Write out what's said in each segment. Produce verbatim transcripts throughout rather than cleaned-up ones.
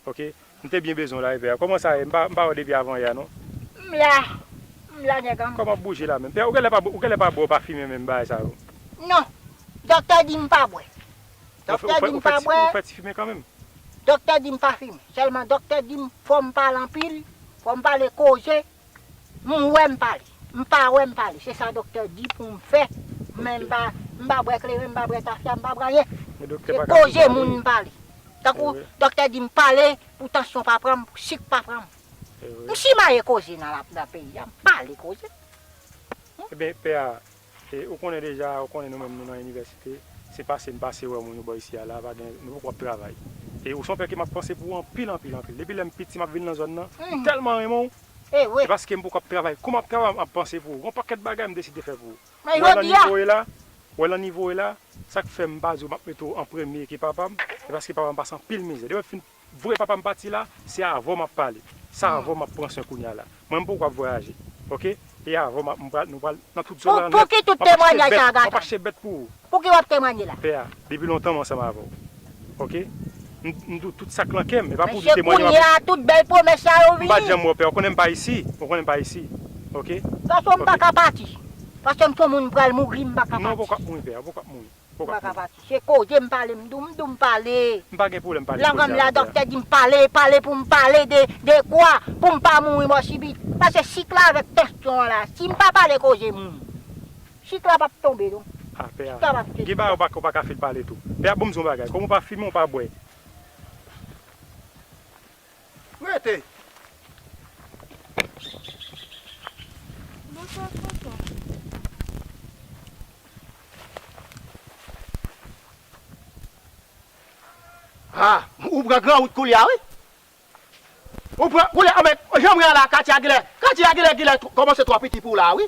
Ok, m te byen bezwen w la, wi, pè. Kòman sa ye? M pa, m pa wè w depi avan yè, non. M la. M la, nèg an. Kòman w ap bouje la menm? Pè, ou genlè pa, ou genlè pa bwè, w pa fimen menm bagay sa yo? Non. Dòktè di m pa bwè. Dòktè di m pa bwè. Ou fè ti fimen kanmenm? Dòktè di m pa fimen. Sèlman dòktè di m fò m pale anpil, fò m pale koze. M wè m pale. M pa wè m pale. Se sa dòktè di pou m fè. Men m pa, m pa bwè kleren, m pa bwè tafya, m pa bwè anyen. Se koze moun m pale. Tankou dòktè di m pale pou tansyon pa pran m, pou sik pa pran m. M simaye koze nan la, nan peyi a, m pale koze. Ebyen, pè a, e, ou konnen deja, ou konnen nou menm nou nan inivèsite, se pase n pase wè moun yo bò isi a la, pa gen, nou poko ap travay. E ou se yon pè ke m ap panse pou ou anpil, anpil, anpil. Depi lè m piti, m ap vin nan zòn nan, m tèlman renmen w. E paske m poko ap travay. Kou m ap travay, m ap panse pou ou. Gon pakèt bagay m deside fè pou ou. Ou wè lan nivo w ye la, ou wè lan nivo w ye la, sa k fè m pa di w m ap mete w an premye ke papa m, e paske papa m pase anpil mizè. Depi m fin voye papa m pati la, se avè w m ap pale. Se avè w m ap pran swen kounye a la. Mwen, m poko ap vwayaje. Ok? E avè w m ap, m pral, nou pral nan tout zòn nan nèt. Pou ki tout temwanyaj sa a, Gatan? M ap achte bèt pou ou. Pou ki w ap temwanye la? Pè a, depi lontan m ansanm avè w. Ok? M, m di w tout sa k lan kè m, e pa pou w di temwanye m ap. Mesye, kounye a, tout bèl pwomès sa yo vini. M pa t janm wè w, pè a. Ou konnen m pa isi. Ou konnen m pa isi. Ok? Gason, m pa ka pati. Paske m se yon moun m pral mouri, m pa ka pati. Non, ou poko ap mouri, pè a. Ou poko ap mouri. Ou pa ka pati. Se koze m pale, m di w, m di w m pale. M pa gen pwoblèm pale koze a, pè a. Lang an m la, dòktè di m pale, pale pou m pale de, de kwa? Pou m pa mouri mò sibit. Paske sik la avèk tansyon an la, si m pa pale koze moun, sik la p ap tonbe non. A, pè a. Sik la p ap tonbe. Gen bagay ou pa, ou pa ka fin pale tou. Pè a, bon, m di w yon bagay. Kòm ou pa fimen, ou pa bwè. Rete. Bonswa, tonton. Ah, ou pran gran wout koulye a, wi. Ou pran, koulye a, men, jan m wè la, katye a genlè, katye a genlè, genlè kòmanse twò piti pou ou la, wi.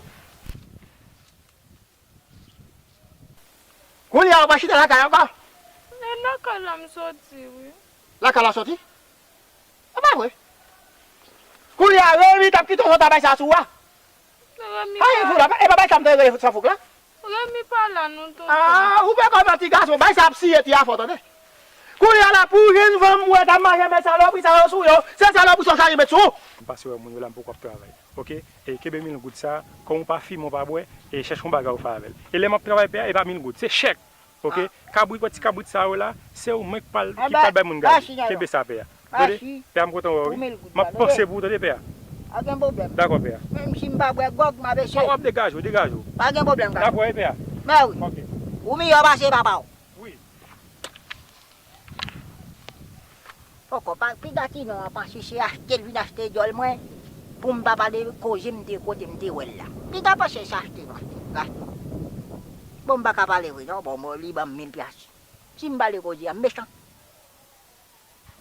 Kounye a, ou pa chita lakay ankò? E lakay la m soti, wi. Lakay la soti? E pa vre. Kounye a, Remi t ap kite w sot a bay sa sou ou a. Remi pa la. Anyen pou la, e pa bay sa m te rele san fouk la. Remi pa la non, tonton. Ah, ou pè kòman ti gason, bay sa ap siye ti afè w, tande. Kounye a la, pou jwenn fanm ou wè k ap mache met salopri sa yo sou yo, se salopri sa w chache met sou ou. M pase wè moun yo la, m poko ap travay. Ok? E kenbe mil goud sa, kòm ou pa fimen, ou pa bwè, e chèche yon bagay ou fè avè l. E lè m ap travay, pè a, e pa mil goud, se chèk. Ok? Kabrit, ti kabrit sa yo la, se ou menm k pral, ki pral bay moun gaye. Kenbe sa, pè a. Tande? Pè a, m kontan wè w, wi. M ap panse pou ou, tande, pè a. Pa gen pwoblèm. Dakò, pè a. Menm si m pa bwè gwòg, m ap eseye. W ap degaje w, degaje w. Pa gen pwoblèm, gade. Dakò, wi, pè a. Mè wi. Ok. Ou miyò pase papa w. Wi. Poko pa, piga ti non an panse se achte l vin achte dyòl mwen, pou m pa pale koze m te, kote m te wè l la. Piga panse se achte m achte, achte. Bon, m pa ka pale vre non, bon, mwen li ban m mil pyas. Si m pale koze a, m mechan.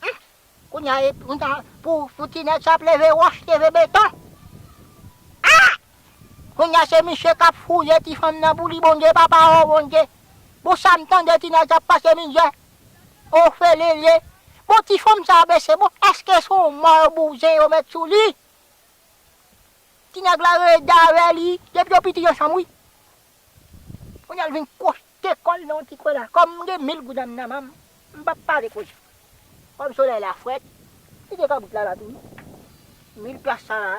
Humm! Kounye a, e, kounye a, pou, pou ti nèg sa ap leve wòch, leve beton. Ah! Kounye a se misye k ap fouye ti fanm nan pou li, Bondye, papa, o Bondye. Pou sa m tande ti nèg sa ap pase mizè. O felele. Bon, ti fanm sa a bese, bon, èske se yon mò bouzen yo met sou li? Ti nèg la rede avè li, depi yo piti yo ansanm, wi. Kounye a l vin kwoste kò l nan yon ti kwen la. Kòm m gen mil goud anndan men m, m p ap pale koze. Kòm solèy la frèt, kite kabrit la la tou wi. Mil pyas sa la,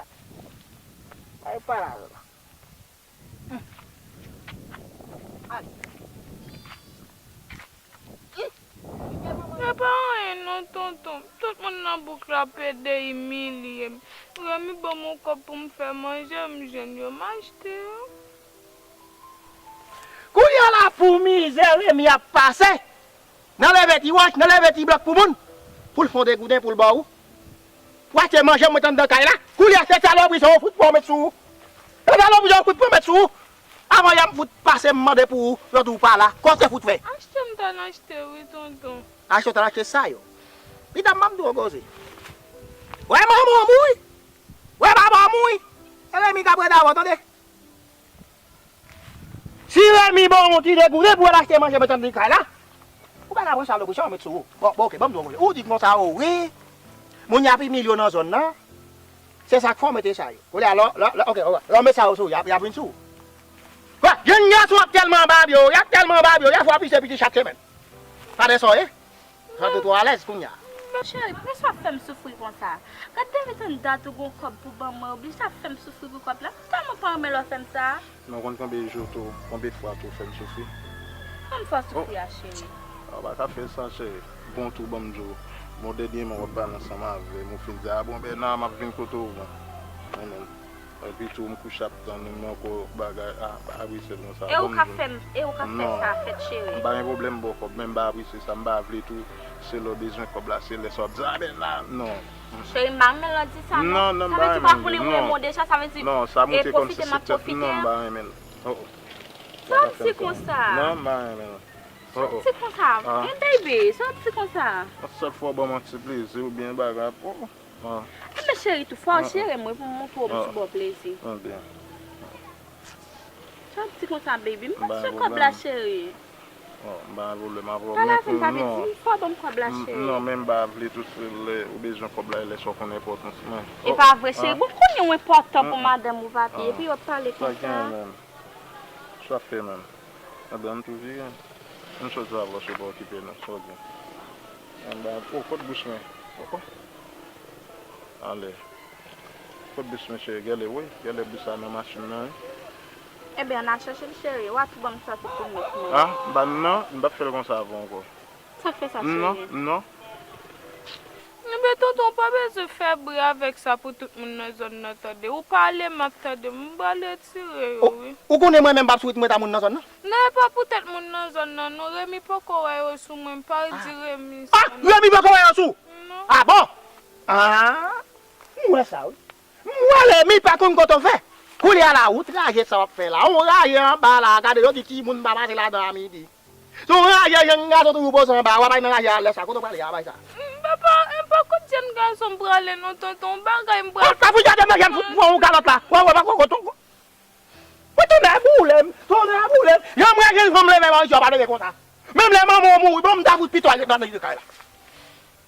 al pale avè l. Humm. Ale. Humm. E pa anyen non, tonton. Tout moun nan bouk la pede imilye m. Remi ban m yon kòb pou m fè manje, m jwenn yo, m achte yo. Pou mizè Remi ap pase, nan leve ti wòch, nan leve ti blòk pou moun, pou l fè yon degouden pou l ba w. W achte manje, w met anndan kay la. Koulye a, se salopri sa yo fout pran w met sou ou. Se salopri sa yo fout pran w met sou ou. Avan yè m fout pase m mande pou ou, yo di w pa la. Kote w fout fè? Achte m t al achte wi, tonton. Achte w t al achte sa yo. Pita m ap di w yon koze. Wè manman w mouri. Wè papa w mouri. E Remi k ap rete avè w, tande. Si Remi ba w yon ti degouden pou w al achte manje met anndan kay la, ou pa ka pran salopri sa yo met sou ou. Bon, bon, oke, ban m di w yon koze. Ou di konsa, o wi, moun y ap imilye w nan zòn nan. Se sa k fè w mete sa yo. Koulye a, lè, lè, lè, oke, oke, lè w met sa yo sou ou, y ap, y ap vin sou ou. Wè, jèn gason ap tèlman babye w, y ap tèlman babye w, y ap fè w ap pise piti chak semèn. Gade sa w ye. Sa w te twò alèz kounye a. Men cheri, poukisa w ap fè m soufri konsa? Gad David, tann dat ou gon kòb pou ban mwen, oblije ap fè m soufri pou kòb la. M tèlman pa renmen lè w fè m sa. Men w konn konbyen jou tou, konbyen fwa tou w fè m soufri? Konbyen fwa w soufri a, cheri? A, w pa ka fè sa, cheri. Bon tou, ban m di w, bon, dènyèman w ap pale ansanm avè m, ou fin di, a bon, Bèna, m ap vin kote w, bon. Men, men. Epi tou, m kouche ap tann ou, men ankò bagay, a, pa apresye l konsa, ban m di w. E ou ka fè m, e ou ka fè sa fèt, cheri? Non. M pa gen pwoblèm ba w kòb, men m pa apresye sa, m pa vle tou, se lè w bezwen kòb la, se lè sa w ap di, a, Bèna, non. Cheri, m pa renmen lè w di sa, non. Non, non, m pa renmen l, non. Sa vle di w pa konnen w renmen w deja, sa vle di, e pwofite m ap pwofite. Non, sa moute konsa, se ti, non, m pa renmen l. Oh, oh. Sa w ap di konsa? Non, m pa renmen l. Sa w ap di konsa? Men baby, sa w ap di konsa? Yon sèl fwa w ban m yon ti plezi oubyen bagay. Oh, oh. Enben cheri tou, fò w jere mwen pou m montre w m sou bò plezi. Enben. Sa w ap di konsa, baby? M pa bezwen kòb la, cheri. Oh, m pa gen pwoblèm avè w. Pale avè m, pa vle di m fò ban m kòb la, cheri. Non, men m pa vle tou, se lè ou bezwen kòb la, e lè sa w konn enpòtans mwen. E pa vre, cheri. Bon, m konnen w enpòtan pou madanm ou, papi, epi w ap pale konsa. Sa gen menm? Sa fè menm? Enben, ann tou vire. Ann soti avè w, se pa okipe nou, sa w gen? Ann ba, oh, kot bous mwen? Oh, oh. Ale. Kot bous mwen, cheri? Gèlè, wi. Gèlè bous la nan machin nan, wi. Enben, ann al chèche l, cheri. W a tou ban m sa tou pou m met mwen. A, m pa, non, m p ap fè l konsa avè w ankò. Sa k fè sa, cheri? Non, non. Enben, tonton, ou pa bezwen fè bri avèk sa pou tout moun nan zòn nan tande. Ou pale, m ap tande. M pral retire yo, wi. Ou konnen mwen menm p ap swiv mwen ta moun nan zòn nan? Non, e pa poutèt moun nan zòn nan, non. Remi poko wè yo sou mwen. M pa di Remi sa, non. A, Remi poko wè yo sou? Non. A bon? A, m wè sa, wi. M wè Remi pa konn kote w fè. Koulye a la, ou traje sa w ap fè la. Ou raje anba la, gade, yo di timoun pa pase ladan a midi. Se yon raje jèn gason toujou poze anba, w ap al nan raje a lè sa, kote w prale a bay sa? M pa, pa, m pa kot jèn gason m prale non, tonton, bagay m prale. Sa fout gade manje m fout pran yon kalòt la. Wè, wè, pa kokoton. Mwen tonnè boule m, tonnè boule m. Jan m raje l, fanm leve manti, w pa leve konsa. Menm lè manman w mouri, bon, m ta fout pito al ret nan kay la.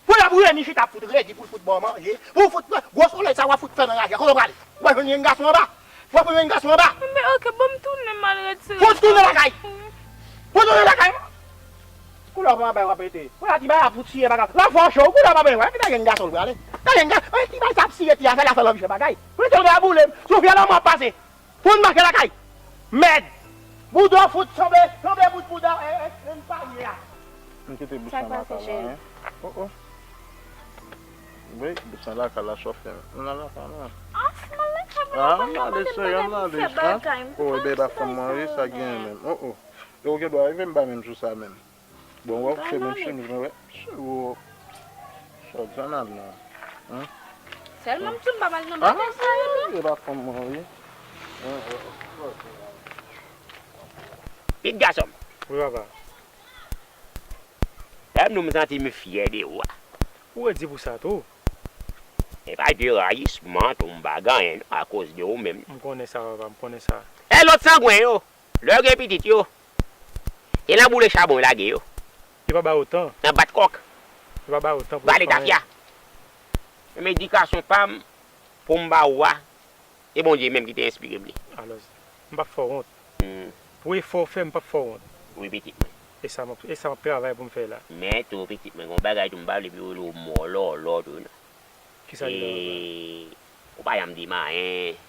Pou lè pou Remi chita ap fout redi, pou l fout ba w manje, pou l fout pran gwo solèy sa w ap fout fè nan raje a, kote w prale? W pa jwenn yon gason anba? W pa jwenn yon gason anba? Men oke, bon, m tounen, m al retire. Pou w tounen lakay? Pou w tounen lakay? Koulè w pa bay w ap rete. Koulè ti bagay ap fout siye bagay. L ap fè w cho, koulè w pa bay w. Epi ta jwenn gason l prale. Ta jwenn gason, ti bagay sa ap siye ti afè la fè l anvi fè bagay. Rete w la boule m. Sou fye lanmò ap pase. Pou n mache lakay. Mèd. Bouda fout sanble, sanble bout bouda, e, e, e, m pa ye a. M kite bouch lan lakay la, hein. Oh, oh. Wi, bouch lan lakay la chòfe. M nan lakay la. A, m ale, cheri, m ale, hein. Oh, e bebe a fanm mwen, wi, sa gen menm. Oh, oh. E ou gen dwa rive m ba menm jou sa menm. Bon, wè, ou fè menm chemiz mwen, wè. Ou, sòt jan al nan. Hein? Sèlman m di w m pa pral nan bagay sa yo, non. E pa fanm mwen, wi. Hein, wè. Pitit gason m. Wi, papa. Lè m nou m santi m fyè de ou a. Ou redi pou sa tou. E pa de rayisman tou m pa gen anyen, non, akoz de ou menm. M konnen sa, papa, m konnen sa. E lòt sangwen yo. Lè yo gen pitit yo, se nan boule chabon yo lage yo. Yo pa ba yo tan. Nan bat kòk. Yo pa ba yo tan pou yo fè anyen. Bale tafya. Menm edikasyon pa m pou m ba ou a, se Bondye menm ki te enspire m li. Alòs, m p ap fè w wont. Hmm. Pou efò w fè, m p ap fè w wont. Wi, pitit mwen. E sa m ap, e sa m ap travay pou m fè la. Men tou, pitit mwen, gen yon bagay tou m pa vle pou yo rele w mò lòlò tou, non. Kisa ki lòlò? E, ou pa janm di m anyen.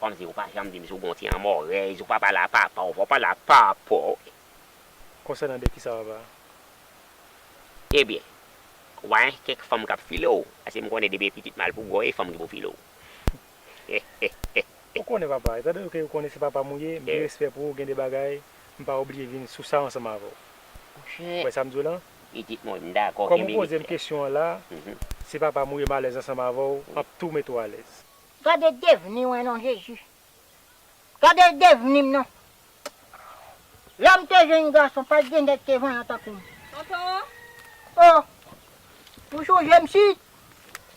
Kòmsi ou pa janm di m si w gen yon ti anmòrèz, ou pa pale a papa w, fò w pale a papa w. Konsènan de kisa, papa? Ebyen, ou pa gen kèk fanm k ap file w, paske m konnen depi pitit mal pou gwo, e fanm ki pou file w. Ou konnen, papa, etan done ke ou konnen se papa m ou ye, m gen respè pou ou, gen de bagay, M pa obliye vin sou sa ansanm avè w. Monchè. Ou wè sa m di w lan? Pitit mwen, m dakò, kòm ou poze m kesyon an la, se papa m ou ye m alèz ansanm avè w, m ap tou mete w alèz. Gade devni w non Jezi. Gade devni m non. Lè m te jèn gason, pa t gen nèg te vanyan tankou m. Tonton? Oh! Ou sonje m si?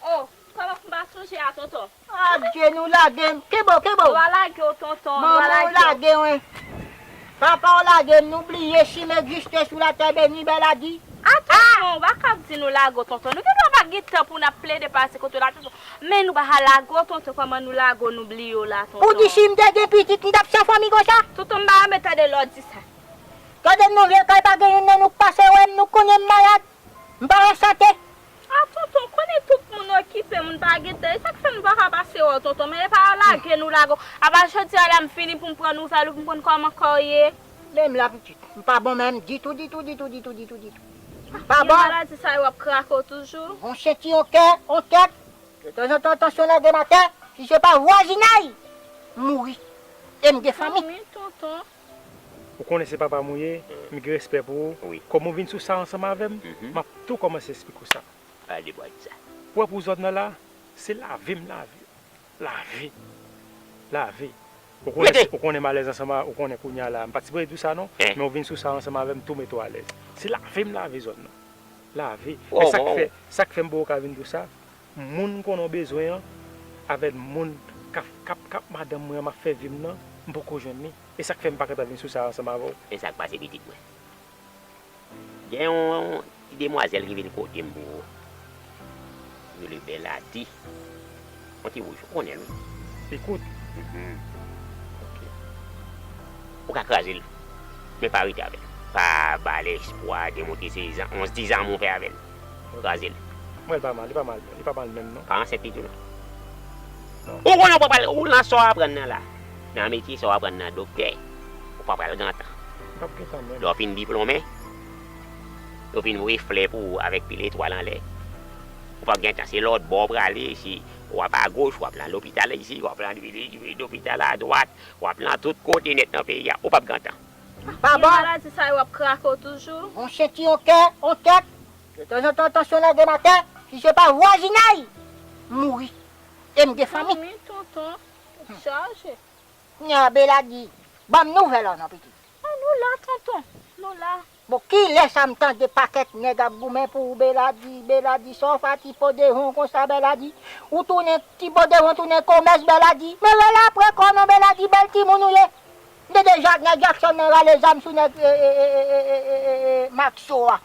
Oh, kòman pou m pa sonje a, tonton? Adye, nou lage m. Kenbe w, kenbe w. Nou a lage w, tonton, nou a lage w. Manman w lage w, wi. Papa w lage m, nou bliye si m egziste sou latè beni, Bèladi. A, tonton, ou pa kab di nou lage w, tonton. Nou gendwa pa gen tan pou n ap plede pase kote w la, tonton. Men nou pa ka lage w, tonton, kòman nou lage w, nou bliye w la, tonton. Ou di si m te gen pitit, m t ap san fanmi konsa? Tonton, m pa renmen tande lè w di sa. Gade m non, vye kay pa gen youn nan nou k pase wè m, nou konnen m malad. M pa an sante. A, tonton, konnen tout moun okipe, moun pa gen tan. E sa k fè nou pa ka pase wè w, tonton. Men e pa lage nou lage w. Apa jodi a la m vini pou m pran nouvèl ou, pou m konn kòman kò w ye. Men m la pitit. M pa bon menm ditou, ditou, ditou, ditou, ditou, ditou. M pa bon. Maladi sa yo ap krake w toujou. Yon senti yon kè, yon tèt. Detanzantan, tansyon lage m atè. Si se pa vwazinay, m mouri. E m gen fanmi. Wi, tonton. Ou konnen se papa m ou ye, m gen respè pou ou. Wi. Kòm ou vin sou sa ansanm avè m, m ap tou kòmanse esplike w sa. Pale bò di sa. Ou wè pou zòn nan la, se lave m lave. Lave. Lave. Ou konnen, ou konnen m alèz ansanm a, ou konnen kounye a la. M pa t sipoze di w sa non, men ou vin sou sa ansanm avè m, tou mete w alèz. Se lave m lave zòn nan. Lave. Men sa k fè, sa k fè m poko ka vin di w sa, moun m konnen w bezwen an, avèk moun k ap, k ap, k ap madanm mwen an, m ap fè vi m nan, m poko jwenn li. E sa k fè m pa gentan vin sou sa ansanm avè w. E sa k pase pitit mwen? Gen yon ti demwazèl ki vin kote m pou ou. Rele Bèladi. Yon ti wouj, ou konnen l, wi. Li kout. Mhm. Ok. Ou ka kraze l. Men pa rete avè l. Pa ba l espwa, demontre se zan-, onz dizan ou fè avè l. Kraze l. M wè l pa mal, li pa mal, li pa mal menm non. Pa ansent li tou non. Non. Ou konnen ou pa pral, ou nan sa w aprann nan la. Nan metye sa w aprann nan doktè, ou pa pral gentan. M p ap gentan menm. Lè w fin diplome, yo fin voye flè pou ou avèk pil etwal anlè. Ou p ap gentan, se lòt bò w prale, si w ap agoch, w ap nan lopital isi, w ap nan lopital adwat, w ap nan tout kote nèt nan peyi a, ou p ap gentan. Pa bon. Maladi sa yo ap krake w toujou. Yon senti yon kè, yon tèt. Detanzantan, tansyon lage m atè. Si se pa vwazinay, m mouri. E m gen fanmi. Wi, tonton. Ou chaje. Kounye a, Bèladi, ban m nouvèl ou non, pitit. A, nou la, tonton. Nou la. Bon, kilè sa m tande pakèt nèg ap goumen pou ou, Bèladi, Bèladi, sa w fè a ti po devon konsa, Bèladi? Ou tounen, ti po devon tounen komès, Bèladi. Men rele apre kò non, Bèladi, bèl timoun ou ye. M te deja nèg Jakson nan rale zam sou nèg, e, e, Makso a.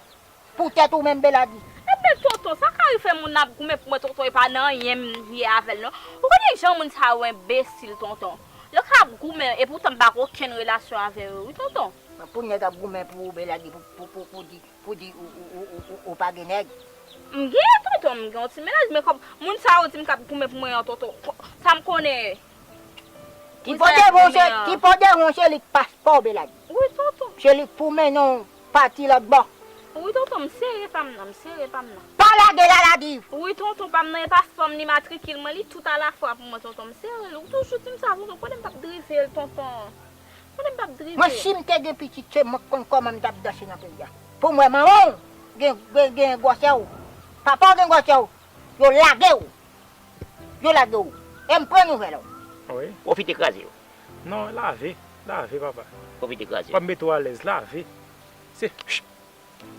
Poutèt ou menm, Bèladi. Ebyen, tonton, sa ka rive moun ap goumen pou mwen, tonton, e pa nan anyen m ye avè l, non. Ou konnen jan moun sa yo enbesil, tonton. Yo ka ap goumen, e poutan m pa gen okenn relasyon avè yo, wi, tonton. Pou nèg ap goumen pou ou, Bèladi, pou, pou, pou, pou di, pou di ou, ou, ou, ou, ou, ou pa gen nèg. M gen, tonton, m gen yon ti mennaj, men kòm moun sa yo di m k ap goumen pou mwen an, tonton, ko-, sa m konnen. Ti po devon se, ti po devon se li k paspò w, Bèladi. Wi, tonton. Se li k pou mennen w pati lòt bò. Wi, tonton, m sere pa m nan, m sere pa m nan. Pa lage l a la div. Wi, tonton, pa m nan, e paspò m, ni matrikil mwen, li tout alafwa pou mwen, tonton, m sere l. Ou toujou di m sa, tonton, konnen m p ap drive l, tonton. Konnen m p ap drive. Mwen, si m te gen pitit, se mwen k konn kòman m t ap danse nan peyi a. Pou m wè manman w gen, gen, gen gwòsè w, papa w gen gwòsè w, yo lage w. Yo lage w. E m pran nouvèl ou. Wi. Pwofite kraze yo. Non, lave. Lave, papa. Pwofite kraze yo. W ap mete w alèz, lave. Se,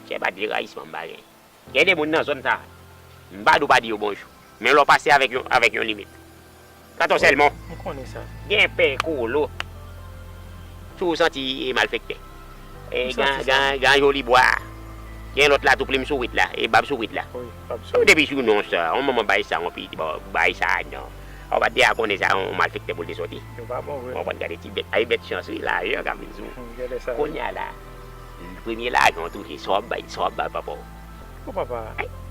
chè, pa de rayisman m pa gen. Gen de moun nan zòn sa, m pa di w pa di yo bonjou. Men lè w pase avèk yon, avèk yon limit. Kanton sèlman. M konnen sa. Gen pè kolo. Tou santi e malfektè. E gen, gen, gen joli bwa. Gen lòt la tou plim sourit la, e bab sourit la. Wi, bab sourit. Depi sou non sa, yon manman bay sa, yon pitit, bon, bay sa, non. Ou pa t deja konnen sa, yon malfektè pou l te sòti. Yo pa bon vre. Ou konprann, gade ti bèt, ay bèt chans, wi, lajè k ap vin sou. Kounye a la, premye lajan w touche, sa w ap bay, sa w ap bay papa w. O papa,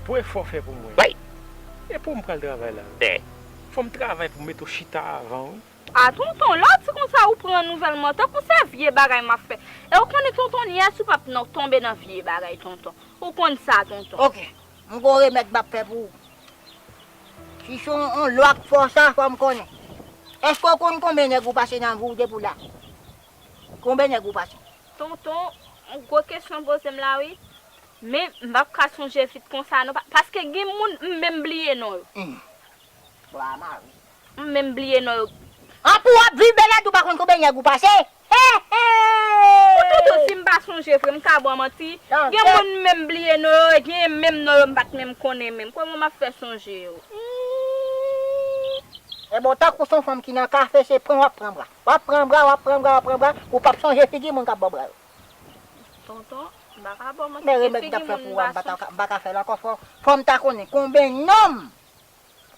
pou efò w fè pou mwen. Wi. E pou m pral travay la. Fò m travay pou m mete w chita avan, wi. A, tonton, lè w di konsa, ou pran nouvèl mwen, tankou se vye bagay m ap fè. E ou konnen, tonton, nyès ou p ap nan, tonbe nan vye bagay, tonton. Ou konn sa, tonton. Ok, m gon remèd m ap fè pou ou. Si se yon, yon lwa k fè w sa, fò m konnen. Èske w konn konbyen nèg ou pase nan vi w depi w la? Konbyen nèg ou pase? Tonton, yon gwo kesyon poze m la wi. Men m p ap ka sonje fi t konsa non, pa- paske gen moun m menm bliye non yo. Bra mari. M menm bliye non yo. An pou w ap viv bèlèd ou pa konn konbyen nèg ou pase. He he. Tonton, si m pa sonje vre, m ka ba w manti. Gen moun m menm bliye non yo, e gen menm non yo m pa t menm konnen menm. Kòman m ap fè sonje yo? Ebyen w tankou se yon fanm ki nan kafe, se pran w ap pran bra. W ap pran bra, w ap pran bra, w ap pran bra, ou p ap sonje figi moun k ap ba w bra yo. Tonton, m pa ka ba w manti, men remèd m t ap fè pou ou a, m pa ta ka- m pa ka fè l ankò. Fò fò m ta konnen konbyen nonm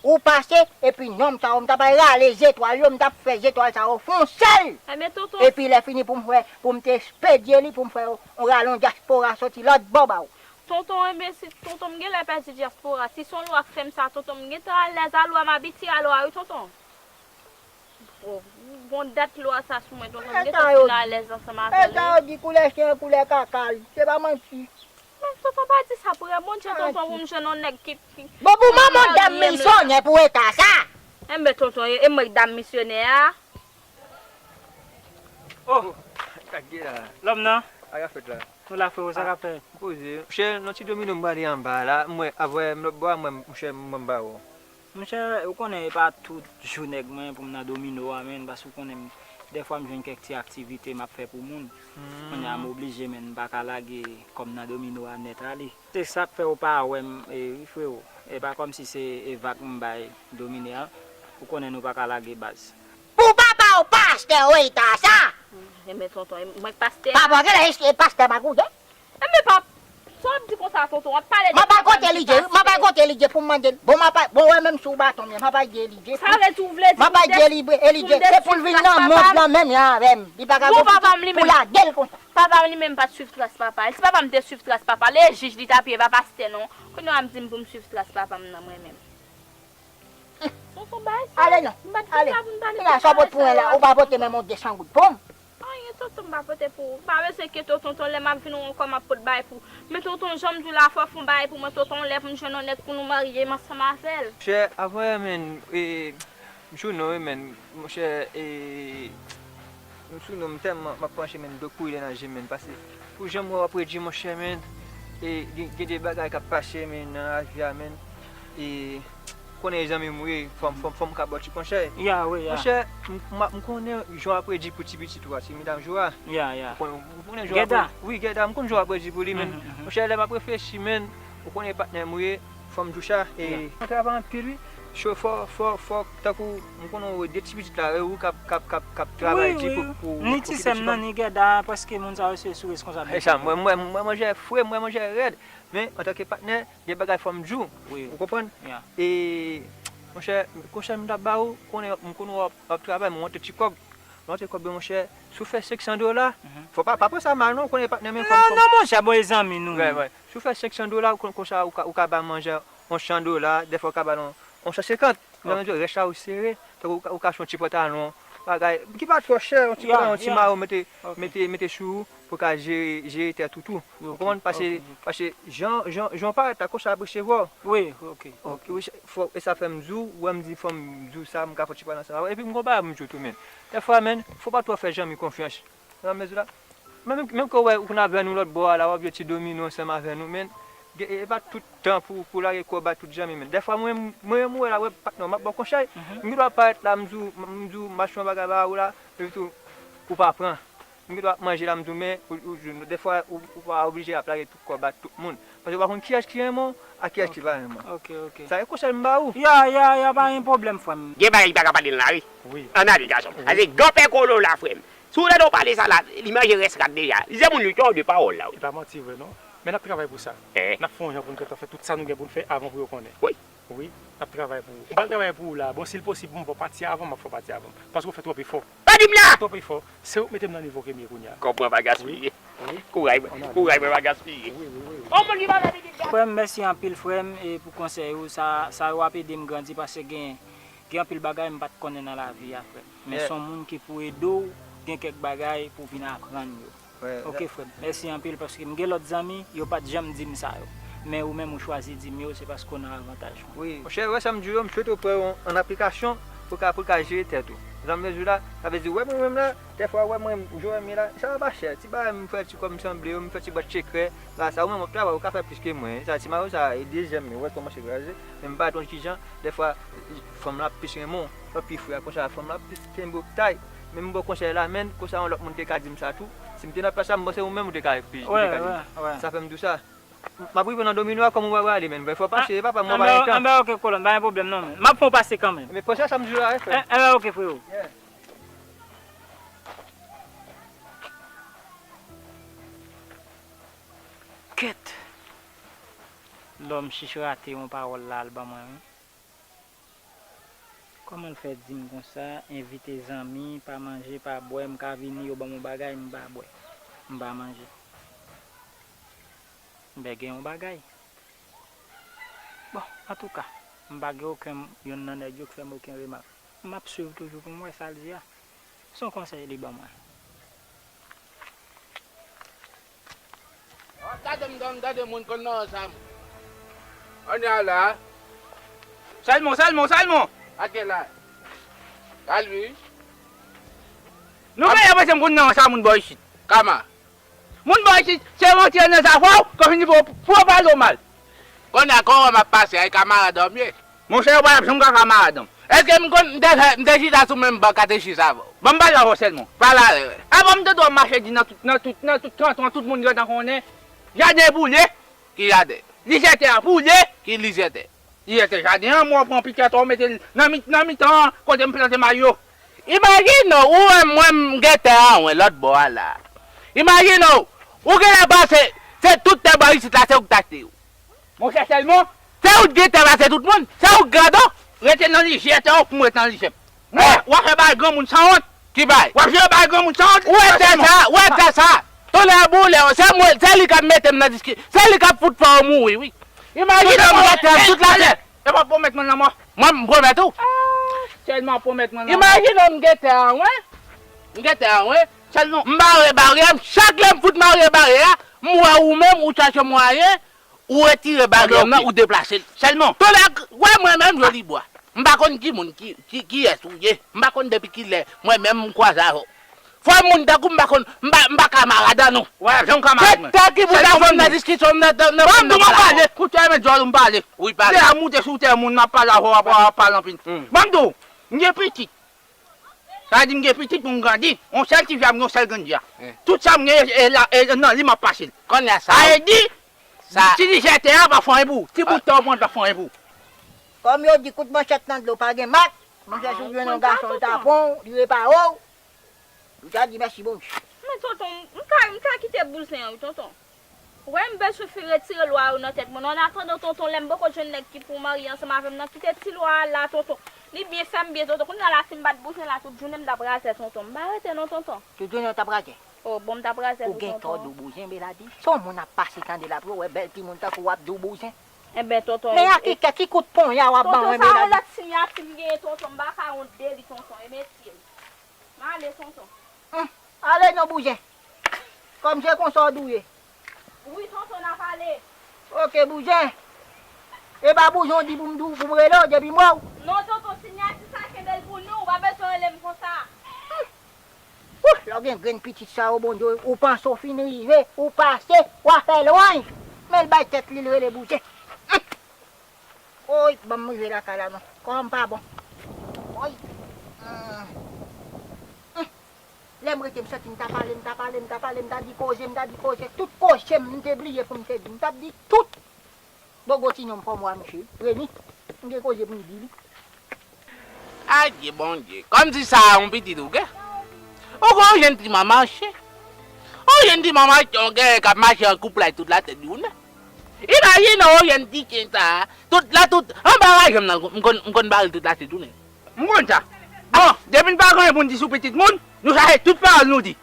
ou pase, epi nonm sa yo, m ta pral rale zetwal yo, m t ap fè zetwal sa yo fon sèl. Ebyen tonton. Epi lè fini pou m fè, pou m te espedye li, pou m fè yon ralon dyaspora soti lòt bò ba ou. Tonton, enben si tonton m genlè pèdi dyaspora, si se yon lwa k fè m sa, tonton m gentan alèz a lwa, m abitye a lwa wi tonton. Bon, bon dat lwa sa sou mwen, tonton m gentan fin alèz ansanm avè l wi. Yo di koulè chen koulè kaka l, se pa manti. Men tonton pa di sa pou rè Bondye tonton pou m jwenn yon nèg ki ki Bon pou manman dam misyonè pou eta sa. Enben tonton, e mwen k dam misyonè a. Oh, sa k gen la? Lòm nan? Sa k ap fèt la? Nou la freo, sa k ap fèt? Poze. Monchè, nan ti domino m prale anba la, m wè, avè m lòt bò a, m wè, monchè, m wè m pa wè w. Monchè, ou konnen e pa tout jou nèg mwen pou m nan domino a, menn, paske ou konnen m, dèfwa m jwenn kèk ti aktivite m ap fè pou moun. Kounye a m oblije, menn, m pa ka lage kò m nan domino a nèt ale. Se sa k fè ou pa wè m, e, wi, freo. E pa kòmsi se, e, vag m bay domino a. Ou konnen nou pa ka lage baz. Pou papa w pastè Rita sa! Enben tonton, e mwen k pastè a? Papa w genlè e pastè magouyen. Enben pap, sa w ap di konsa tonton, w ap pale de papa m. M ap al kote Lidye, m ap al kote Lidye pou m mande l. Bon, m ap al, bon, wè menm si w baton m ye, m ap al di Lidye. Sa vle di w vle di pou m desi- pou m desi- pou m desi- plas papa m? Li pa ka gen pou lage l konsa. Papa m li menm pa t swiv tras papa l. Si papa m te swiv tras papa l, e jij li t ap ye, e pa pastè non. Kounye a w ap di m pou m swiv tras papa m nan mwen menm. Tonton bay sa. Ale non. M pa t vin la pou m pale de bagay sa yo. Kounya sa w pot pou mwen la, ou pa pote menm yon de san goud pou m? Anyen tonton m pa pote pou ou. Ou pa bezwen enkyete w tonton, lè m ap vin ou ankò m ap pot bagay pou ou. Men tonton jan m di w la fò w fè yon bagay pou mwen tonton, yon lè pou m jwenn yon nèg pou nou marye m ansanm avè l. Monchè, avè menn, e, m sou non wi menn, monchè, e, m sou non m tèlman m ap panche menn dlo kouri nan je m menn, pase pou jan m wè w ap redi monchè menn, e, gen, gen de bagay k ap pase menn nan lavi a menn, e, konnen e zanmi m ou ye, fò m, fò m, fò m ka ba w ti konsèy. Ya, wi, ya. Monchè, m, m, m konnen jan w ap redi pou ti pitit ou a, ti medam jou a. Ya, ya. M konnen, m konnen jan w ap redi. Wi, Gèda, m konn jan w ap redi pou li, men, monchè, lè m ap reflechi, men, ou konnen e patnè m ou ye, fò m di w sa, e, mwen travay anpil, wi. Cho, fò, fò, fò, tankou, m konnen w de ti pitit la, e ou k ap, k ap, k ap, k ap travay di pou, pou, pou kite ti fanm. Wi, wi. Ni ti sè m nan, ni Gèda, prèske moun sa yo se sou reskonsablite m. E sa, mwen, mwen, mwen, manje frè, mwen, manje rèd. Men, antanke patnè, gen bagay fò m di w. Wi. Ou konprann? Ya. E, monchè, konsèy m t ap ba ou, konnen, m konnen w ap, w ap travay, men w antre ti kòb. Lè w antre kòb yo, monchè, si w fè senk san dola, fò pa, pa pran sa mal non, ou konnen patnè m, men fò m. Non, non, monchè, bon, e zanmi nou. Wè, wè. Si w fè senk san dola, ou konn konsa, ou ka, ou ka ba l manje yon san dola, dèfwa ou ka ba l yon, yon san senkant. Ou konprann, rès la ou sere, tankou ou ka, ou ka achte yon ti pantalon, bagay, ki pa twò chè, yon ti pantalon, yon ti mayo, mete, mete, mete sou ou, pou w ka jere, jere tèt ou tou. Ou konprann? Pase, pase jan, jan, jan w parèt la, konsa y ap resevwa w. Wi, oke, oke. Wi, fò, e sa fè m di w, ou wè m di fò m di w sa, m ka fè yon ti pale ansanm avè w. Epi m gon bagay pou m di w tou, menn. Dèfwa, menn, fò w pa twò fè zanmi konfyans. Ou konprann sa m vle di w la? Menm, menm ke w wè ou konn ap wè nou lòt bò a la, w ap jwe ti domino ansanm avè nou, menn. Gen, e pa tout tan pou, pou lage kò w bay tout zanmi, menn. Dèfwa, mwen, mwen, mwen wè la, wè, patnè, m ap ba w konsèy. M gendwa parèt la, m di w, m di w, m achte yon bagay ba ou la, epi tou, ou pa pran. M gendwa ap manje la, m di w, men, ou, ou, ou, dèfwa, ou, ou pa oblije ap lage tout kò w bay tout moun. Paske ou pa konn kiyès ki renmen w, ak kiyès ki pa renmen w. Oke, oke. Sa e konsèy m ba ou. Ya, ya, ya, pa gen pwoblèm, frè m. Gen bagay ki pa ka pale nan lari. Wi. Ann ale, gason. Wi. Pase granpè Kolo la, frè m. Si w tande w pale sa la, li manje rès rat deja. Li se moun wi, tande pawòl la wi. E pa manti vre non. Men n ap travay pou sa. N ap fè yon jan pou n gentan fè tout sa nou gen pou n fè avan pou yo konnen. Wi. Wi, n ap travay pou ou. M pral travay pou ou la. Bon, si l posib pou m fè w pati avan, m ap fè w pati avan. Paske w fè twòp efò. Pa di m la! Twòp efò. Se ou k mete m nan nivo ke m ye kounye a. Kòb mwen pa gaspiye. Wi. Kouraj mwen, kouraj mwen pa gaspiye. Wi, wi, wi. On moun ki pa mèt ede. Frè m, mèsi anpil, frè m, e pou konsèy ou. Sa, sa yo ap ede m grandi paske gen, gen anpil bagay m pa t konnen nan lavi a, frè m. Men se yon moun ki pou ede w gen kèk bagay pou w vin aprann yo. Oke, frè m. Mèsi anpil paske m gen lòt zanmi, yo pa t janm di m sa yo. Men ou menm ou chwazi di m yo, se paske w nan avantaj mwen. Wi. Monchè, ou wè sa m di w yo, m swete w pran yo an aplikasyon pou w ka, pou w ka jere tèt ou. Jan m vle di w la, sa vle di, wè mwen menm la, dèfwa, wè mwen, jan w wè m ye la, sa pa chè. Ti bagay m fè ti kòb m sanble yo, m fè ti bwat sekrè, bagay sa, ou menm w ap travay, ou ka fè plis ke mwen. Sa, ti mari w sa, e dezyèm yo, wè kòman se kraze. Men m pa t yon ti jan, dèfwa, fanm la ap plis renmen w, lè w pi fre a konsa, fanm la ap plis kenbe w tay. Men m ba w konsèy la, men konsa yon lòt moun te ka di m sa tou. Si m te nan plas sa, m panse ou menm ou te ka, ou te ka di m. Sa fè m di w sa. M ap rive nan domino a, kòman w va prale, men fò pase, papa, m pa gen tan. Anben, oke, kolonn, pa gen pwoblèm non, men. M ap fè w pase kanmenm. Men panse a sa m di w la, wi, frè. Enben, oke, frewo. Kèt! Lòm chich rate yon pawòl la al ban mwen, wi. Kòman l fè di m konsa, envite zanmi, pa manje, pa bwè, m ka vini, yo ban m yon bagay, m pa bwè, m pa manje? M bègè yon bagay. Bon, antouka, m pa gen okenn youn nan nèg yo k fè m okenn remak. M ap swiv toujou pou m wè sa l di a. Se yon konsèy li ban mwen. Gade m, m tande moun konn nan sa. Ann ale la. Salmon, Salmon, Salmon! Ake la. Al wi. Nou genyen panse m konn nan sa moun bò isit. Kama. Moun bò isit, se rantre nan zafè w, kòm fini pou, pou yo pale w mal. Kounye a, kòman m ap pase, ay kamarad an m ye. Monchè, yo pa t ap janm ka kamarad an m. Èske m konn, m te fè, m te chita sou menm ban katechis avè w? Ban m pale avè w sèlman. Pale avè w. Avan m te dwe mache di nan tout, nan tout, nan tout kanton an, tout moun gentan konnen. Jaden boule. Ki jaden? Lizyè tè a boule. Ki lizyè tè? Lizyè tè jaden an, mwen pran pikèt ou mete l nan mi, nan mitan an, kote m plante may yo. Imajine w, ou wè mwen m gen tè a wen lòt bò a la. Imajine w, ou genlè panse se tout tè bò isit la se ou k t achte yo. Monchè sèlman, se ou t gen tè pase tout moun, se ou k grandon. Rete nan lizyè tè ou pou m ret nan lizyè m. Mwen, w ap fè bay granmoun sanwont. Ki bay? W ap jwe bay granmoun sanwont. Ou wè tè sa, ou wè tè sa. Tonnè boule, se mwen, se li k ap mete m nan diski, se li k ap fout fè w mouri, wi. Imajine w gen tè tout latè. E pa pwomèt mwen lanmò. Mwen, m pwomèt ou. Sèlman pwomèt mwen lanmò. Imajine w m gen tè a wen. M gen tè a wen. Sèlman. M bare baryè m, chak lè m fout mare baryè a, m wè ou menm, ou chache mwayen, ou retire baryè m nan, ou deplase l. Sèlman. Tonnè, wè mwen menm, Jolibwa. M pa konn ki moun, ki, ki, kiyès ou ye. M pa konn depi kilè mwen menm m kwaze avè w. Fò moun tankou m pa konn, m pa, m pa kamarad an nou. Wè, jan w kamarad mwen. Se tè ki pou ta fè m nan diskisyon, nan, nan, nan, nan pale. Koute, men djòl ou m pale. Wi, pale. Lè a moute sou tè moun, m ap pale avè w, w ap, w ap pale anpil. Ban m di w, m gen pitit. Sa vle di m gen pitit pou m grandi. Yon sèl ti fi a, m gen yon sèl grann fi a. Tout sa m gen, e la, e nan li m ap pase l. Kounye a sa. Sa vle di, ti lizyè tè a pa fè anyen pou ou. Ti bout tè ou pran pa fè anyen pou ou. Kòm yo di kout manchèt nan dlo pa gen mak, monchè, si w jwenn yon gason, l ta pran w, li repare w, ou ta di mèsi Bondye. Men tonton, m ka, m ka kite bouzen an wi tonton. Ou wè m bezwen fin retire lwa yo nan tèt mwen. An atandan tonton, lè m poko jwenn nèg ki pou marye ansanm avè m nan, kite ti lwa a la tonton. Li byen fè m byen tonton. Kounye a la si m bat bouzen la tout jounen m t ap razè tonton. M pa rete non tonton. Tout jounen w t ap razè? Oh, bon m t ap razè wi tonton. Ou gen tò di w bouzen, Meladi. Se yon moun ap pase tande l ap wè bèl timoun tankou w ap di w bouzen. Enben tonton. Men a ki kè, ki kout ponya w ap ban mwen, Meladi? Tonton, sa yon lòt siyati m genyen tonton. M pa ka wont de li tonton. E mesye m. M ale tonton. Hum, ale non bouzen. Kòm se konsa w di w ye. Wi tonton, n ap ale. Oke bouzen. E pa bouzen w di pou m di w, pou m rele w depi m wè w. Non tonton, siyati sa kenbe l pou nou, ou pa bezwen rele m konsa. Hum. Wouh, lè w gen grenn pitit sa yo Bondye, ou panse w fin rive, ou pase, w a fè lwen. Men l bay tèt li, l rele bouzen. Hum. Oy, ban m rive lakay la non. Kò m pa bon. Oy. Hum. Hum. Lè m rete, m santi m ta pale, m ta pale, m ta pale, m ta di koze, m ta di koze. Tout koze m, m te bliye pou m te di. M t ap di tout. Bogo ti nonm pa mwa, mesye. Remi. M gen koze pou m di li. Adye Bondye. Kòmsi sa a yon pitit ou gen. Ou gen yon jenn ti manmache. Yon jenn ti manmache, yon gen k ap mache an koup la tout latè jounen. Imajine w, yon jenn ti chen sa a. Tout la, tout, anba raje m nan, m konn, m konn bare l tout latè jounen. M konn sa. Bon, depi n pa gen anyen pou n di sou pitit moun, nou chache tout pawòl nou di.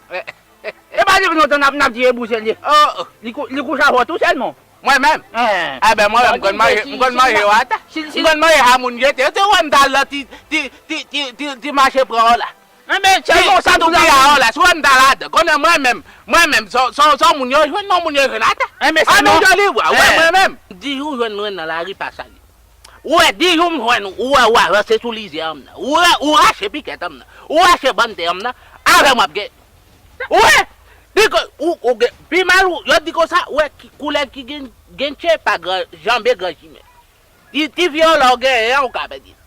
E pa depi lontan n ap, n ap di e bouzen l ye. Oh, oh. Li kou-, li kouche avè w tou sèlman. Mwen menm? Enben, mwen menm, m konn manje, m konn manje yo atè. M konn manje a moun jete. Yo te wè m t al nan ti, ti, ti, ti, ti, ti mache pran w la. Enben, se konsa tou la. Ti tou piya w la, si w wè m t al ladan. Konnen mwen menm, mwen menm, se, se, se moun yo jwenn non, moun yo jwenn atè. Enben, se non. Jolibwa, wè mwen menm. Di ou jwenn mwen nan lari pa salye. Ou wè, di jou m jwenn ou, ou wè, ou avanse sou lizyè m nan. Ou wè, ou rache pikèt m nan. Ou rache bann tè m nan. Avè m w ap gen. Ou wè, di ke, ou, ou gen, pi mal, ou, yo di konsa, ou wè, ki, koulèv ki gen, gen tche pa gran, janbe gran chimen. Ti, ti vyòlè w genyen an, ou ka pèdi l.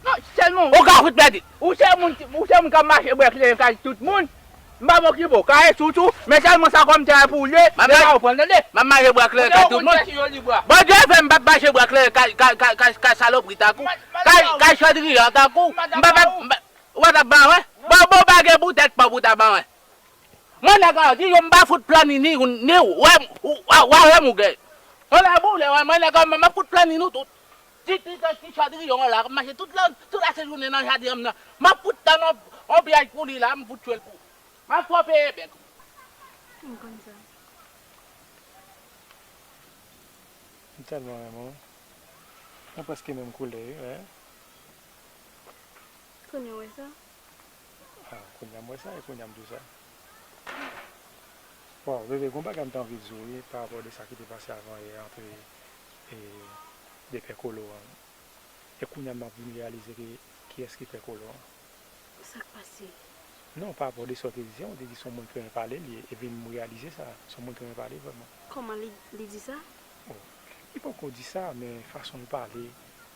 Non, sèlman ou ka fout pèdi l. Ou se moun, ou se moun k ap mache bwè kleren kay tout moun. M pa okipe w. Kay sou tou, men sèlman sa kòm tè pou w ye, m ap mache bwè kleren kay tout moun. Bondye fè m p ap mache bwè kleren kay, kay, kay, kay, kay salopri tankou, kay, kay chandriyan tankou. M p ap, m p ap, ou pa t ap ban mwen? Bon, bon, pa gen boutèt pa w pou w ta ban mwen. Mwen nèg an, di yo m pa fout plan ni, ni, ni ou, wè, ou, wè, wè, wè, mouge. Mwen la boule, wè, mwen nèg an, m ap fout plan ni nou tout. Ti, ti, ti, ti chadriyon an la, k ap mache tout la, tout la sejounen nan jaden an nan. M ap fout tann on, on pyèj pou li la, m fout tchwe l pou. M ap fè w peye bèk ou. M konn sa. M tèlman renmen w. Nou prèske menm koulè, wi, wè. Kounye w wè sa? Ah, kounye a m wè sa, e kounye a m di w sa. Waw, bebe, gon bagay m te anvi di w, wi, pa rapò de sa ki te pase avan yè antre, e, de pè Kolo an. E kounye a m ap vin reyalize ke kiyès ki pè Kolo an. Sa k pase? Non, pa rapò de sa w te di an, w te di se yon moun ki renmen pale l ye, epi m reyalize sa, se yon moun ki renmen pale vrèman. Kòman li, li di sa? Bon, li poko di sa, men fason l pale,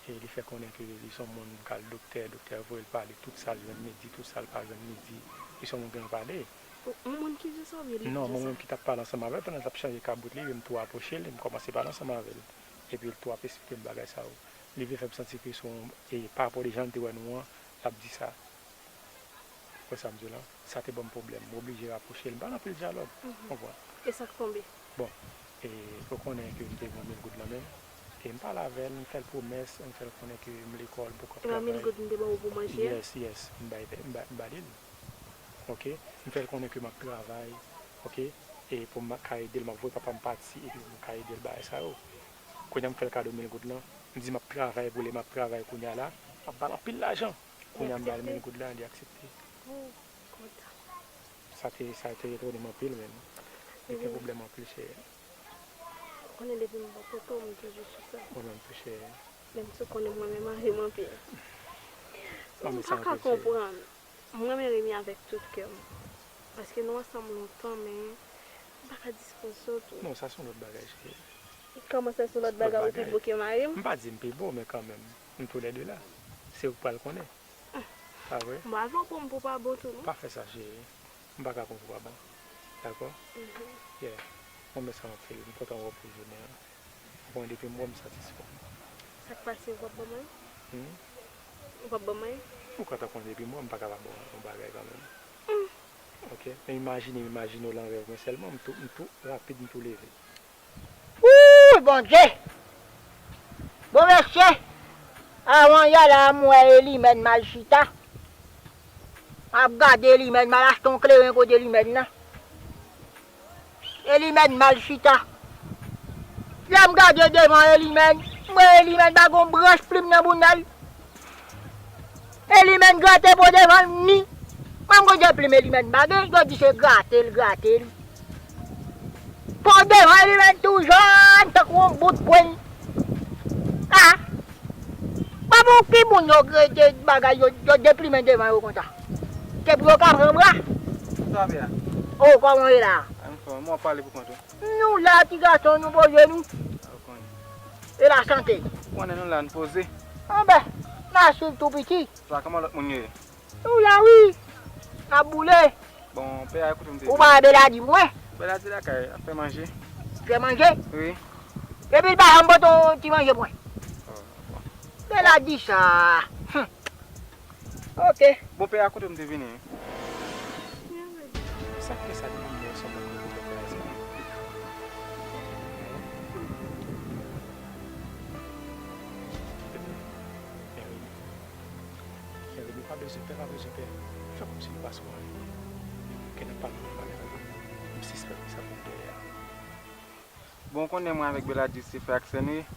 e li fè konnen ke li se yon moun k al doktè, doktè voye l pale tout sa l jwenn li di, tout sa l pa jwenn li di, li se yon moun ki renmen pale. O, yon moun ki di sa oubyen li di sa? Non, mwen menm ki t ap pale ansanm avè l, pandan l t ap chanje kabrit li, m tou apwoche l, m kòmanse pale ansanm avè l. Epi l tou ap esplike m bagay sa yo. Li vle fè m santi ke se yon, e, pa rapò de jan l te wè nou an, l ap di sa. Ou wè sa m di w la? Sa te ban m pwoblèm. M oblije rapwoche l. M pa nan anpil dyalòg. Mhm. Konprann? E sa k tonbe? Bon, e, ou konnen ke m te gen yon mil goud nan men m. E m pale avè l, m fè l pwomès, m fè l konnen ke m lekòl, m poko ap travay. E pa mil goud m te ba w pou manje a? Yes, yes. M bay, m ba, m ba li l. Oke? M fè l konnen ke m ap travay. Oke? E pou m ka ede l, m ap voye papa m pati, epi pou m ka ede l bagay sa yo. Kounye a m fè l kado mil goud lan. M di m ap travay pou li, m ap travay kounye a la. M ap ba l anpil lajan. Kounye a m ba l mil goud la, li aksepte. Oh, kontan. Sa te, sa te etone m anpil menm. Li te pwoblèm anpil, cheri. Ou konnen depi m bò kote w, m toujou sou sa. Ou menm tou, cheri. Menm si w konnen mwen menm Remy anpil. Mwen, m pa ka konprann. Mwen renmen Remy avèk tout kè m. Paske nou ansanm lontan, men m pa ka dispoze w tou. Non, sa se yon lòt bagay, cheri. Kòman sa se yon lòt bagay, ou pi bo ke mari m? M pa di m pi bo, men kanmenm, nou toulède la. Se ou k pral konnen. Pa vre? Bon, avan w pran m pou pa bon tou, non? Pa fè sa, cheri. M pa ka pran pou pa bon. Dakò? Mhm. Yeah. Mwen, men sa anpil. M kontan wè w pou jounen an. Ou konnen depi m wè w, m satisfè. Sa k pase, ou p ap ban mwen? Hmm? Ou p ap ban mwen? Ou konn ta konnen depi m wè w, m pa ka pa ba w yon bagay kanmenm. Hmm. Oke? Men imajine, imajine w lan rèv mwen sèlman, m tou, m tou rapid, m tou leve. Wouy, Bondye! Bon, mesye, avan yè la, m wè Elimèn mal chita. M ap gade Elimèn, m al achte yon kleren kote Elimèn nan. Elimèn mal chita. Lè m gade devan Elimèn, m wè Elimèn pa gon branch plim nan bounda l. Elimèn grate po devan l ni. Mwen m konn se plim Elimèn pa gen, yo di se grate l grate l. Po devan Elimèn tou jòn tankou yon bout pwen. Ah! Pa pou ki moun yo grate bagay yo, yo deplimen devan yo konsa. Se pou yo ka pran bra. Sa fè a? Oh, kòman w ye la? Anfòm, mwen pale pou kont ou. Nou la, ti gason, nou poze nou. Ou konnen. E lasante? Ou konnen nou la, n poze. Anben, n a swiv tou piti. Sa, kòman lòt moun yo ye? Nou la, wi. N ap boule. Bon, pè a, kote m te vini? Ou pa wè Beladi mwen? Beladi lakay, ap fè manje. Fè manje? Wi. Epi l pa janm pote yon ti manje pou mwen. Oh, bon. Beladi sa. Hum. Ok. Bon, pè a, kote m te vini? Sa k fè sa depi m wè w sanble ak yon pwofèt bagay sa? Jeremi, Jeremi, pa bezwen pè, pa bezwen pè. Fè kòmsi nou pa sou anyen. Gen nan pale yon bagay la. M sispèk sa pou m dèyè a. Bon, ou konnen mwen avèk Beladi se frè ak sè nou ye.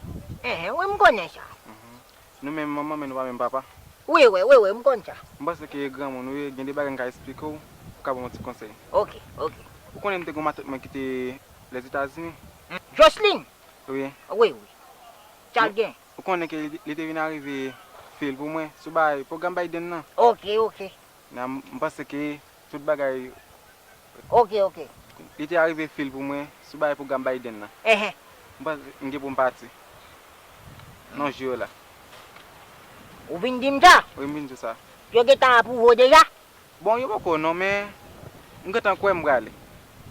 Enhen, wi, m konnen sa. Mhm. Nou menm manman, men nou pa menm papa. Wi, wi, wi, wi, m konn sa. M panse ke granmoun ou ye, gen de bagay m ka esplike w, ou ka ban m yon ti konsèy. Ok, ok. Ou konnen m te gen yon matant mwen ki te Lèzetazini? Joseline? Wi. Wi, wi. Sa l gen? Ou konnen ke li, li te vin arive fil pou mwen sou bagay pwogram Biden nan. Ok, ok. Nan, m panse ke tout bagay Ok, ok. Li te arive fil pou mwen sou bagay pwogram Biden nan. Enhen. M panse m gen pou m pati. Non, jou yo la. Ou vin di m sa? Wi, m vin di w sa. Yo gentan apwouve w deja? Bon, yo poko non, men m gentan kwè m prale.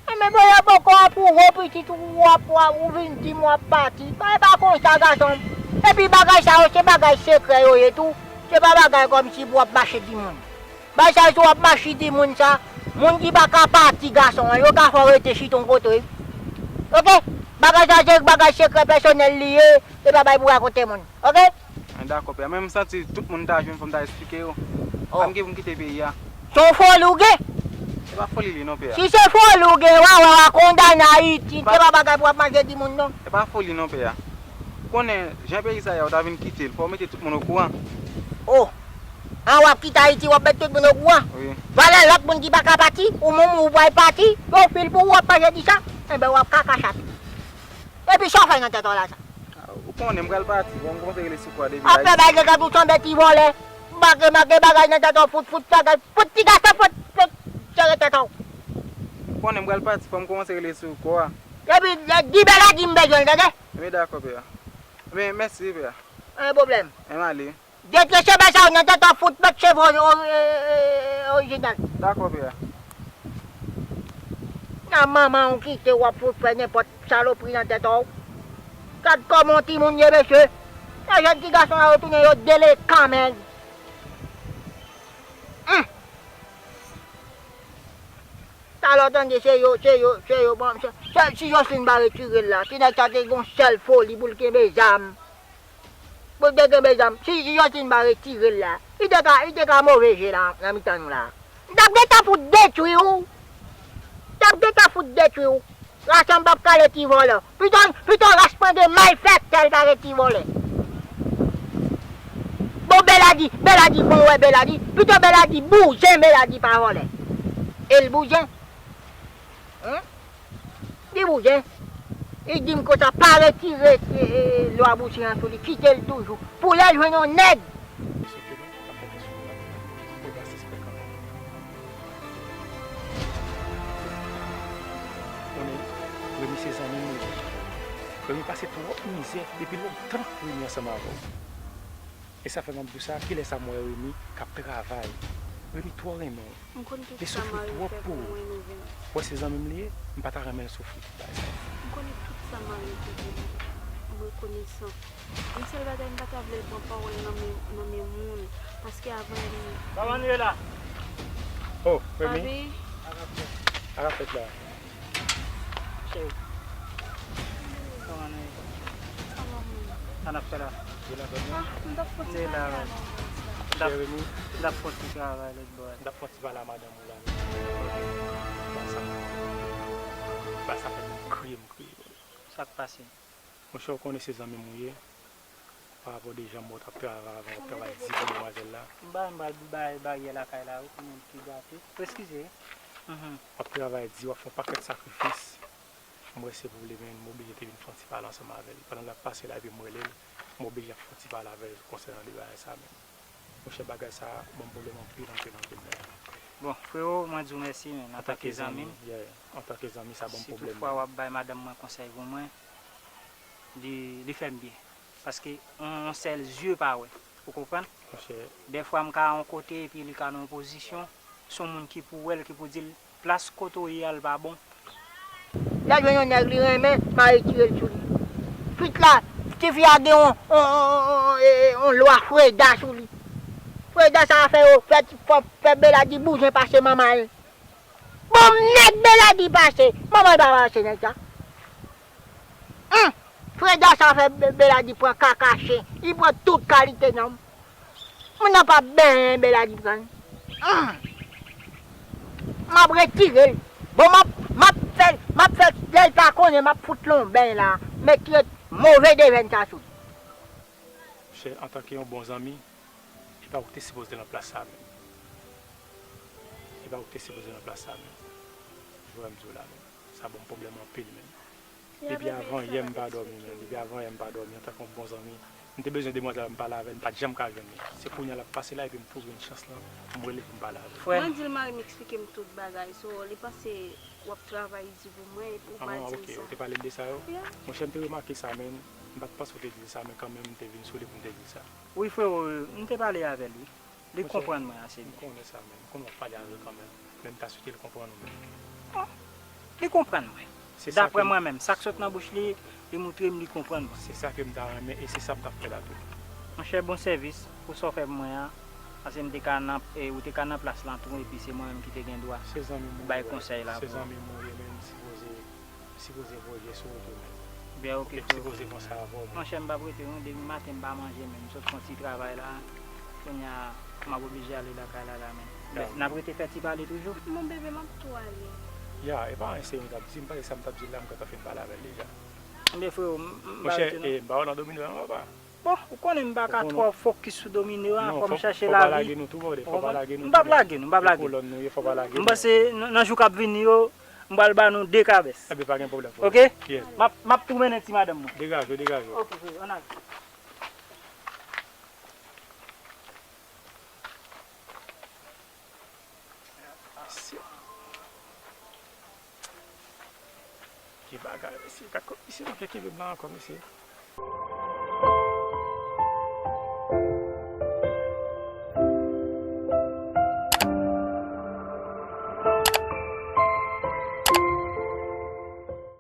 Enben, bon, yo poko apwouve w, pitit, ou ap, w ap, ou vin di m w ap pati. Bagay pa konsa, gason m. Epi bagay sa yo, se bagay sekrè yo ye tou. Se pa bagay kòmsi pou w ap mache di moun. Bay sa yo w ap mache di moun sa, moun ki pa ka pati gason an, yo ka fè w rete chita yon kote wi. Oke? Bagay sa se bagay sekrè pèsonèl li ye, se pa bagay pou rakonte moun. Oke? Mwen dakò, pè. Men m santi tout moun ta jwenn fò m ta eksplike yo. Oh. Pa m gen pou m kite peyi a. Se yon foli w gen? Se pa foli li non, pè a. Si se foli w gen, w a wè w a kondane Ayiti, se pa bagay pou w ap mache di moun non. Se pa foli non, pè a. Ou konnen, jan peyi sa ye a, ou ta vin kite l, fò w mete tout moun okouran. Oh! An w ap kite Ayiti, w ap mete tout moun okouran? Wi. Valè lòt moun ki pa ka pati, ou menm ou pral pati, yo fil pou ou, w ap mache di sa, enben w ap kaka chape. Epi sa w fè nan tèt ou la sa? Ah, ou konnen m pral pati, bon, m kòmanse rele sekou a depi Ayiti. Afè bagay nèg la tou sanble ti vòlè. Make, make bagay nan tèt ou, fout, fout bagay, fout ti gason, fout, fout, sere tèt ou. Ou konnen m pral pati, fò m kòmanse rele sekou a. Epi, di Bèladi m bezwen l, tande? Ebyen dakò, pè a. Ebyen, mèsi, pè a. Pa gen pwoblèm. Ebyen, m ale. Detire cheve sa yo nan tèt ou, fout met cheve o-, o-, e, e, e, orijinal. Dakò, pè a. Nan manman w kite w ap fout fè nenpòt salopri nan tèt ou. Gad kòman yon timoun ye, mesye. Sa jèn ti gason sa yo tounen yo delekan, men. Hum! Talè w tande se yo, se yo, se yo, bon, se, se, si Jocelyn pa retire l la, si nèg sa te gon sèl foli pou l kenbe zam. Pou l te kenbe zam, si, si Jocelyn pa retire l la, li te ka, li te ka move je la, nan mitan nou la. M t ap gentan fout detwi w. M t ap gentan fout detwi w. Rasan m p ap kale ti vòlè. Pito, pito ras mwen gen malfektè l pa gen ti vòlè. Bon, Bèladi, Bèladi, bon, wè, Bèladi. Pito Bèladi bouzen, Bèladi pa vòlè. E l bouzen. Hein? Li bouzen. Li di m konsa, pa retire, e, e, lwa bouzen an sou li. Kite l toujou. Pou lè l jwenn yon nèg. Sou ke non, k ap fè tèt sou la. Mwen pa sispèk anyen. Konnen, Remy se zanmi m li ye. Remy pase twòp mizè depi lontan Remy ansanm avè w. E sa fè m ap di w sa, kilè sa m wè Remy k ap travay. Remy twò renmen w. M konn tout sa Mario fè pou mwen, Nouvèl. Wè se zanmi m li ye, m pa ta renmen l soufri pou bagay sa. M konnen tout sa Mario fè pou mwen. M rekonesan. Yon sèl bagay, m pa ta vle l pran pawòl nan men, nan men moun, paske avan li. Kòman nou ye la? Oh, Remy? Papi. Sa k ap fèt la? Cheri. Kòman nou ye? Sa va, mwen. Sa n ap fè la? Vin avè mwen. Ah, m t ap fè yon ti travay la, non, Maurice la. M t ap, m t ap fè yon ti travay lòt bò a. M t ap fè yon ti pale a madanm ou la. Ba sa, ba sa fè m kriye, m kriye. Sa k pase? Monchè, ou konnen se zanmi m ou ye. Pa rapò de jan m wè w t ap travay avan, w ap travay di pou demwazèl la. M ba, m ba, bay baryè lakay la, wi, pou moun ki gate. Eskize. Mhm. W ap travay di, w ap fè yon pakèt sakrifis. M wè se pou li, men m oblije te vin fè yon ti pale ansanm avè l. Pandan l ap pase la, epi m rele l, m oblije ap fè yon ti pale avè l konsènan de bagay sa menm. Monchè, bagay sa ban m pwoblèm anpil, anpil, anpil, men. Bon, frewo, mwen di w mèsi, men, antanke zanmi m, yeah, antanke zanmi, sa ban m pwoblèm. Si toutfwa w ap bay madanm mwen konsèy pou mwen, li, li fè m byen. Paske yon, yon sèl zye pa wè. Ou konprann? Monchè. Dèfwa m ka yon kote epi li ka nan yon pozisyon. Se yon moun ki pou wè l, ki pou di l, plas kote w ye a, l pa bon. Lè l jwenn yon nèg li renmen, mari tire l sou li. Fit la, tifi a gen yon, yon, yon, yon, yon, e, e, yon lwa Freda sou li. Freda sa fè yo fè, fè, fè Bèladi bouzen pase manman l. Bon, nèg Bèladi pase, manman l pa pase nèg sa. Hum! Freda sa fè Be-, Bèladi pran kaka chen. Li pran tout kalite nonm. Moun nan pa benyen Bèladi pran. Hum! M ap retire l. Bon, m ap, m ap fè, m ap fè, lè l pa konnen, m ap fout l yon beny la. Mete move devèn sa sou li. Monchè, antanke yon bon zanmi, e pa ou ki te sipoze nan plas sa menm. E pa ou ki te sipoze nan plas sa menm. Ou wè m di w la menm. Sa ban m pwoblèm anpil menm. Depi avan yè m pa dòmi menm. Depi avan yè m pa dòmi antanke yon bon zanmi. M te bezwen demwazèl la, m pale avè l, m pa t janm ka jwenn li. Se kounye a l ap pase la, epi m tou jwenn chans lan, m rele pou m pale avè l. Frè m. Mwen di l mari m eksplike m tout bagay, so li panse w ap travay di pou mwen, epi ou pa di m sa. Ah, ok, ou te pale l de sa yo? Yeah. Monchè, m te remake sa, men m pa t panse w te di l sa, men kanmenm, m te vin sou li pou m te di l sa. Wi, frewo, m te pale avè l, wi. Li konprann mwen ase byen. M konnen sa, men m konnen w ap pale avè l kanmenm. Men m ta swete l konprann ou menm. Bon, li konprann mwen. Daprè mwen menm, sa k sot nan bouch li, li moutre m li konprann mwen. Se sa ke m ta renmen e se sa m t ap fè la tou. Monchè, bon sèvis pou sa w fè pou mwen an. Paske m te ka nan, e, ou te ka nan plas lan tou, epi se mwen menm ki te gen dwa bay konsèy la pou ou. Se zanmi m ou ye, men m sipoze Sipoze voye sou ou tou menm. Ben, ok, frè. Sipoze konsa avè w menm. Monchè, m p ap rete non, depi maten m pa manje menm, m sot fè yon ti travay la. Kounye a, m ap oblije ale lakay la, la menm. Men, n ap rete fè ti pale toujou. Mon bebe, m ap tou ale. Ya, e pa anyen serye m t ap di, m panse sa m t ap di l la, m gentan fin pale avè l deja. Enben, frewo, m, m pa rete non. Monchè, e, m pa wè w nan domino an, papa. Bon, ou konnen m pa ka twò fokis sou domino a, fò m chèche lavi. Non, fò, fò pa lage nou tou, brother, fò pa lage nou tou, non. M p ap lage nou, m p ap lage nou. E kolòn nou ye, fò pa lage nou. M panse nan, nan jou k ap vini yo, m pral ba nou de kabès. Enben, pa gen pwoblèm, frè. Ok? Yeah. M ap, m ap tou mennen ti madanm mwen. Degaje w, degaje w. Ok, frè, ann ale. Asya. Ki bagay, mesye. Gad kòman misye manke kenbe m la ankò, mesye.